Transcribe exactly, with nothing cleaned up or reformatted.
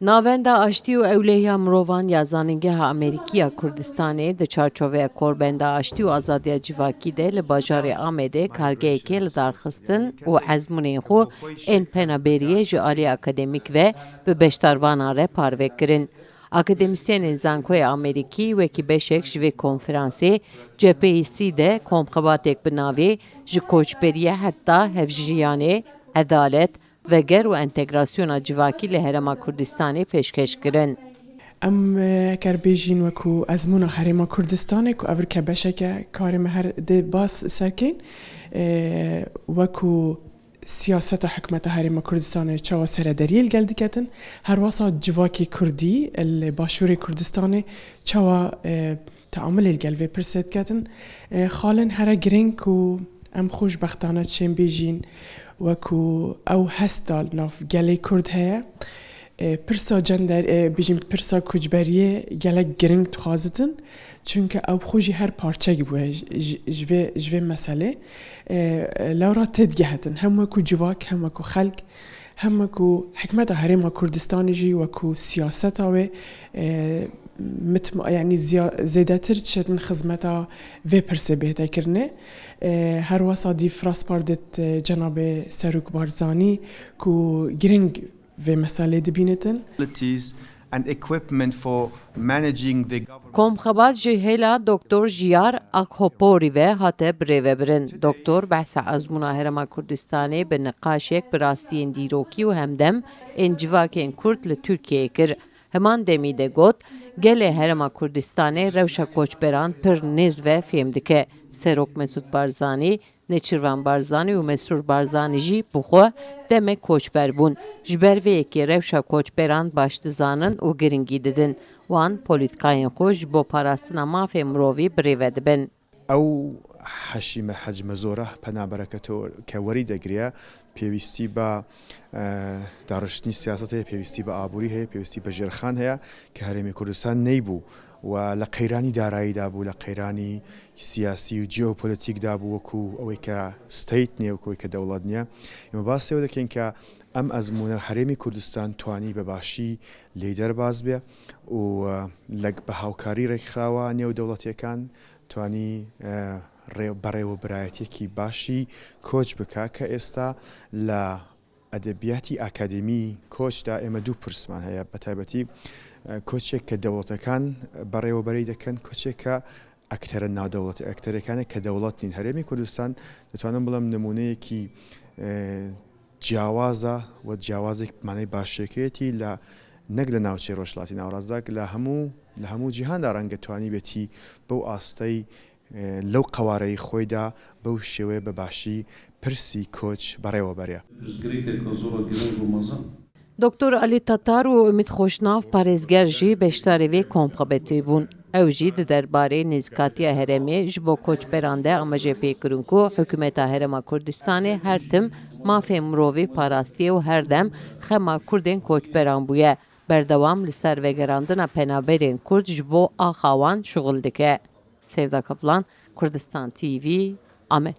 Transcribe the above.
Navenda Aştî û Ewlehiya Mirovan ya Zanîngeha Amerîkî ya Kurdistanê di çarçoveya Korbenda Aştî û Azadiya Civakî de li bajarê Amedê kargehekê li darxistin û ezmûnên xwe ên penaberiyê ji alî akademîk ve bi beşdarvanan re parve kirin. Akademîsyenên Zankoya Amerîkî wekî beşek ji vê konferansê C P E C de komxebatek bi navê Ji Koçberiyê Heta Hevjiyanê, Edalet, Veger û Entegrasyona Civakî li Herêma Kurdistanê pêşkeş kirin. Em, e, eger bêjîn wekû ezmûna Herêma Kurdistanê ku ev ke beşeke karê me her dê bas serkên, e, wekû siyaseta hikûmeta Herêma Kurdistanê çawa serederiyê li gel diketin, herwasa civakê Kurdî li Başûrê Kurdistanê çawa, e, teamilê li gel vê pirsê diketin, e, xalên here girîng ku em xweşbextane çên bêjîn, wekû ew hesta li nav gelê Kurd heye. E, pirsa cender, e, bêjîm pirsa koçberiyê gelek girîng dixwazitin, çunke ew xwe jî her parçek bûye ji, ji, ji vê, ji vê meselê. E, lewra têdigehetin, hem wekû civak, hem wekû xelk, hem wekû hikûmeta Herêma Kurdistanê jî wekû siyaseta wê, e, mitma-, yanî ziya-, zêdetir dişetin xizmeta vê pirsê bêhte kirinê. E, her wesa dî firasbar dit, e, cenabê Serok Barzanî ku girîng vê meselê dibînitin. Facilities and equipment for managing the government. Komxebat ji hêla Doktor Jiyar Akhoporî ve hate birêvebirin. Doktor behsa ezmûna Herêma Kurdistanê bi niqaşek bi rastiyên dîrokî û hemdem ên civakên Kurd li Tirkiyeyê kir. Heman demî de got, gelê Herêma Kurdistanê rewşa koçberan pir nêz ve fêm dike. Serok Mesûd Barzanî, Nêçîrvan Barzanî û Mesrûr Barzanî jî bi xwe demê koçber bûn. Ji ber vê yekê rewşa koçberan baş dizanin û giringî didin. Wan polîtikayên xwe ji bo parastina mafê mirovî birêve dibin. Ew heşîme hecme zora penabereke to-, ke werî de giriya, pêwîstî be, e, daxistinî siyaset heye, pêwîstî be aborî heye, pêwîstî be jêrxan heye ke Herêmê Kurdistan neybû we li qeyranî darayî de bû, li qeyranî siyasî û jeopolitîk de bû, wekû ewê ke state niye, wekû ewê ke dewlet niye. Ême basê ew dikin ke em ezmûna Herêmê Kurdistan twanî bi başî lê derbas be û, e, li, bi hawkarî rêkxirawa nêwdewletîyekan twanî, e, rê-, berêwebirayetiyekî başî koç bike ke êsta li edebiyatî akademî koç de ême du pirsman heye. Bi taybetî, e, koçek ke dewletekan berêweberî dikin, koçek ke akterên navdewletî, akterêkan ke dewlet nîn. Herêmê Kurdistan, ditanim bilim nimûneyekî, e, ciyawaza we ciyawazek manê başiyekê tî la nek li navçê Rojhilatî Navrast de, la hemû, li hemû cîhan de renge twanî be tî bew astey, e, lew qewareyî xwê de bew şêwê bi başî pirsî koç berêweberiya. Pirsgirêkeke zora girîng û mezin. Doktor Alî Tatar û Umît Xoşnav parêzger jî beşdarê vê komxebetê bûn. Ew jî di derbarê nêzîkatiya herêmê ji bo koçberan de amaje pê kirin ku hikûmeta Herêma Kurdistanê her tim mafê mirovî parastiyê û her dem xema Kurdên koçberan bûye. Berdewam li ser vegerandina penaberên Kurd ji bo axa wan şuxul dike. Sevda Kaplan, Kurdistan T V, Amed.